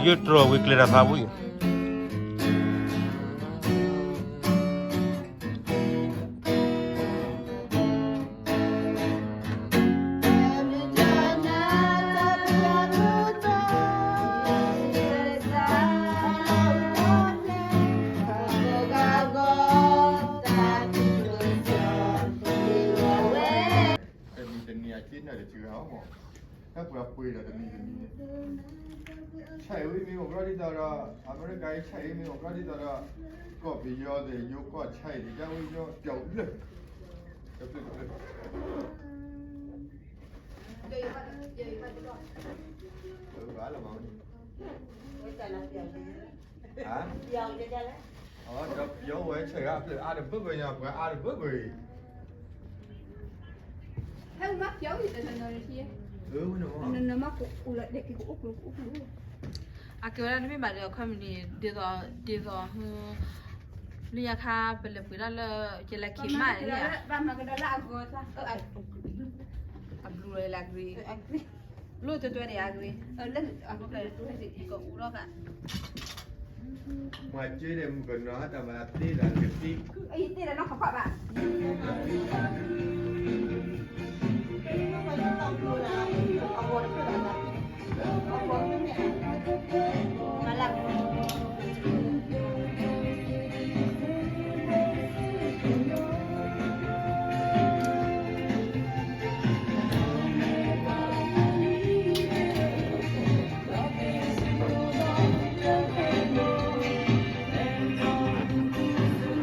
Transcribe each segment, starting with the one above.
ယတြီဝံၤကျဲၤတၢ်သးဝံၣ် တနံၤတနံၤအက့နၢ်တစှၤအီၤမး, တၢ်ပှၤပှ့ၤဒီးတနံၤတနံၤန့ၣ်, ဆဲးဝံၤမ့ၢ်အိၣ်ကြၢးဒ်သိးဒီး အမဲရကၤအံၤ ဆဲးဝံၤမ့ၢ်အိၣ်ကြၢးဒ်သိးဒီး ကီၢ်ပယီၤသ့ၣ် ယိၤကီၢ်ဆဲးအံၤ ဒ်တၢ်ဝံၤညီပျီၣ်ဘျၢၣ်, တဖျၢၣ်တဖျၢၣ် ဘၣ်လီၤမးဝဲန့ၣ်, ဟါ, ဒီးပယီၤဝဲဆဲးဂၤအဖျၢၣ်အါတဘၢဘၢညါ ပှၤအါတဘၢဘၢအံၤ, ဟဲမၤပယီၤအံၤတနီၤနီၤတထံၣ်, နနမၤကအိၣ်လၢဒဲးက့ၤကအိၣ်ကျိၤကအိၣ်ကျိၤ, အကဲဝဲဒၣ်တမ့ၢ်ဘၣ်ဒီး ခီမ့ၢ်န့ၣ် ဒ်သိး ဒ်သိး လၢညါခါ ပလဲၤပှ့ၤဒၣ်လၢ ကလဲၤခံးမးန့ၣ်, ဘၣ်မၤကဒီးလၢအဂီၢ်သး, အဘျုးလၢအဂ့ၤ, လိၣ်တတွဲဒံးအ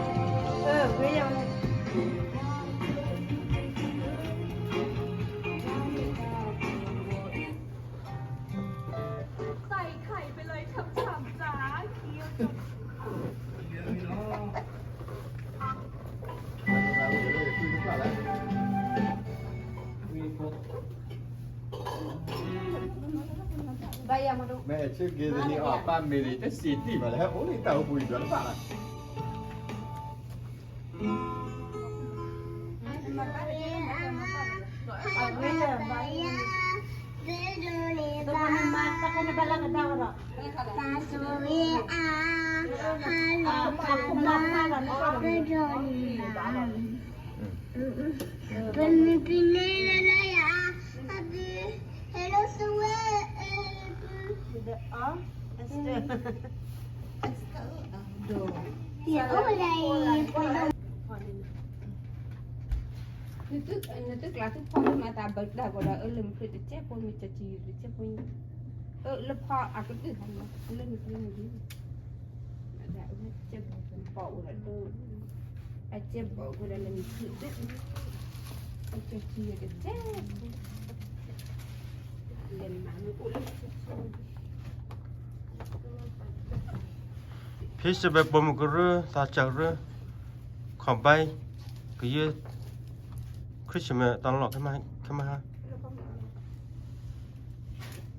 ဂ့ၤ, လၢအကအိၣ်ထီၣ်က, မၤကၢဒီးမုၢ်ကနီၤ တၢ်မၤတ့ဒီးကသံ, အံၤတ့ဒီးနီၢ်ခီခီဘၣ် မ့ၢ်ဆ့က့ၤတနံၤအီၣ်ပၢ်မ့ၤန့ၣ် တစံးတံၢ်ဘၣ်လၢ ဟဲအိၣ်လၢတၢ်အိၣ်ပူၤအံၤ ဒီးတဘၣ်လၢ ပမ့ၢ်ကန့ၢ်လၢယၤ, အဘု, hello, sway, ယအိၣ်လၢယၤ, နသုကျါသုဖီၣ်မၤသးဘၢတၢ်ကီးဒီး အၢလၢမုၢ်ချ့တကဲဖိမ့ၢ်တၢ်တံၤတကဲဖိ, အၢလၢဖီအကတၢၢ်လၢမုၢ်ချ့မ့ၢ်ဒ် အကဲဘီၣ်အိၣ်ဒီး, အကဲဘီၣ်အိၣ်ဒီးလၢမုၢ်ချ့ဒၣ်, အကဲထံတကဲ, လဲၤမၤမ့ၢ်အိၣ်လၢ ဖ့စဘဲပိာ်မုၣ်ကရၢ သးစၢ်ကရၢ ခီဘဲ ကယဲၢ် Christmas တၢ်လီၢ်ခဲမဟါ, တၢ်နုၤ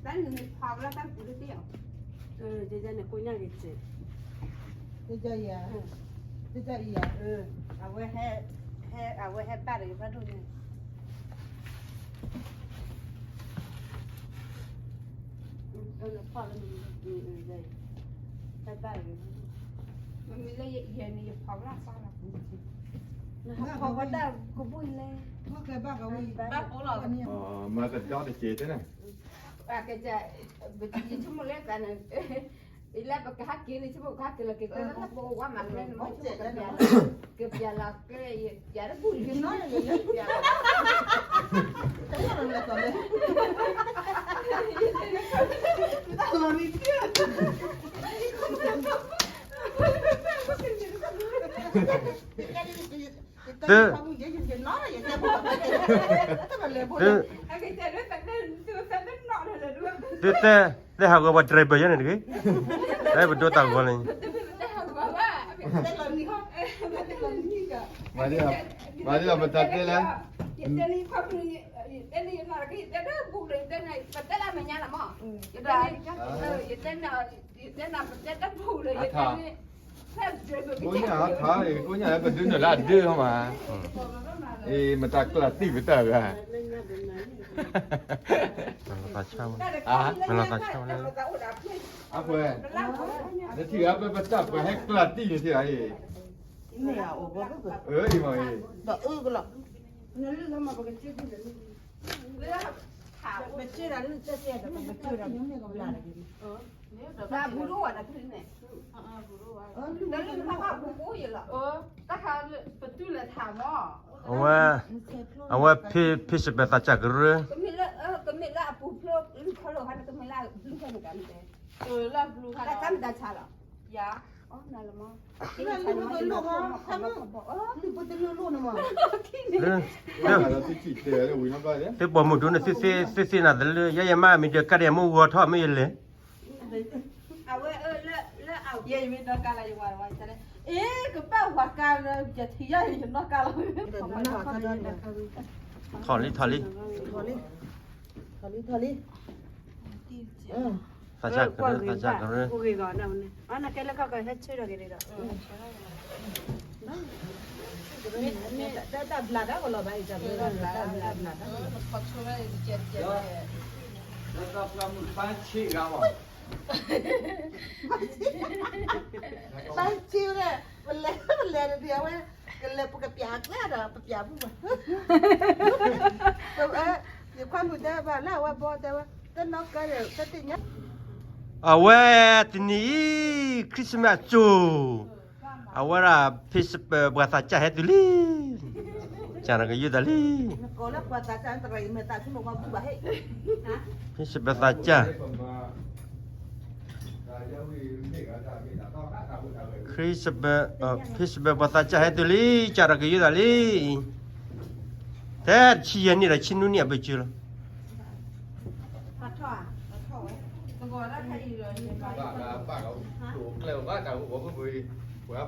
မ့ၢ်ဖးဝဲလၢတၢ်ပူၤလၢတ့ၢ်အီၤ, တၢ်န့ၣ်ကိးညါက့ၤစဲး, တၢ်အံၤ, တၢ်အံၤ, အဝဲဟဲ, ဟဲ, အဝဲဟဲဘၣ်ဒီးယဖးဒိၣ်န့ၣ် မ့ၢ်လၢယဲန့ၣ် ယဖီၣ်ဝဲဒၣ်, ဖီၣ်ဝဲဒၣ်ကဘၣ်လဲၣ်, ဘၣ်ပိလီၤ, မၤကဒီတက့ၢ်တဲန့ၣ်, ယဆိကမိၣ်လၢသးန့ၣ်, လၢပကဟးက့ၤန့ၣ် ဆိကမိၣ်ကဟးက့ၤလီၤက့ၤ ကလၢပဝဲမၤဖဲန့ၣ် မ့ၢ်ဆိကမိၣ်ကပျးလီၤ, ကပျးလီၤကဲ ယပျးတဘူၣ်လံ, ပျးလီၤ တ, တ, တတဲ, တဲဟးဂီၤပှၤ driver ယဲန့ၣ်တဂ့ၤ, တပဒိတၢ်ဂီၤန့ၣ်, မၤဒ်လီၤ မၤဒ်လီၤ ပတၢ်တဲလၢ ကိးညါထါ, ကိးညါလၢပဒုးနုာ်လၢအဒၢဟီမး, အ့ မတၤကျၢၤသံပတၢ်ဂၤ, မၤလီၤသးဆၣ်ဝဲ, မၤလီၤသးဆၣ်ဝဲ, အဝဲ, နထံၣ်ဧါ ပပတၢ်ပှၤဟဲကျၢ်တံၢ်န့ၣ်ထံၣ်ဧါအံၤ, အ့မ့ၢ်အံၤ, ဒီးအုကလီၤ, ပကစၢ်ဒၣ်လၢတၢ်စဲဒီး ပကစၢ်ဒၣ်လၢ အဝဲ, အဝဲဖ့ၣ်စပၢၤသးစၢ်ကရၢ, သ့ၣ်ပိာ်မုၣ်ဒိၣ်န့ၣ် သ့ၣ်သ့ၣ်နၤတလၢ ယဲယမါမ့ၢ်ဒီးကါဒံးမ့ၢ်ဂီၤထီၣ်မ့ၢ်ယလဲၣ် အဝဲ, ယမ့ၢ်နီၢ်ကါလီၤ ယဝၤဝဲ, အ့ ကဘၣ်ဝၤကါလၢ ယထံၣ်ယၤ ယနီၢ်ကါလီၤ, ထီၣ်လံ ထီၣ်လံ, ထီၣ်လံ, ထီၣ်လံ, သးစၢ်ကရၢ သးစၢ်ကရၢ, နကဲလၢကီၢ်ကဟဲဆၢထၢၣ်က့ၤဒီး တၢ်ဘျးတၢ်ကလီၤဘၣ်အံၤ တၢ်ဘျးတၢ်ကလီၤဘၣ်, လၢတၢ်ပှၢ်မုၣ်ပန်းချီဂၤဘၣ်, ပန်းချီဝဲ, ပလဲၤ ပလဲၤတဒံးအဝဲ, ကလဲၤပကပျးကျဲဒီး ပပျးမုၣ်ဘၣ်, ယခွါမုၣ်တဲဘၣ်လၢအဝဲဘီတဲဝဲ, တနီၢ်ကါဒီး တသ့ၣ်ညါ အဝဲတနံၤအံၤ Christmas အစိၤ, အဝဲဒၣ် ဖ့ၣ်စပၢၤပှၤသးစၢ်ဟဲတုၤလံ, ကၢ်ရကယုၢ်သးလံ, ဖ့ၣ်စပၢၤသးစၢ်, ခရံာ်စပၢၤ, ဖ့ၣ်စပၢၤပှၤသးစၢ်ဟဲတုၤလံ, ကၢ်ရကယုၢ်သးလံ, ထဲဆံယဲၢ်နံၣ်ဒီး ဆံနွံနံၣ် အဘၢၣ်စၢၤလီၤ.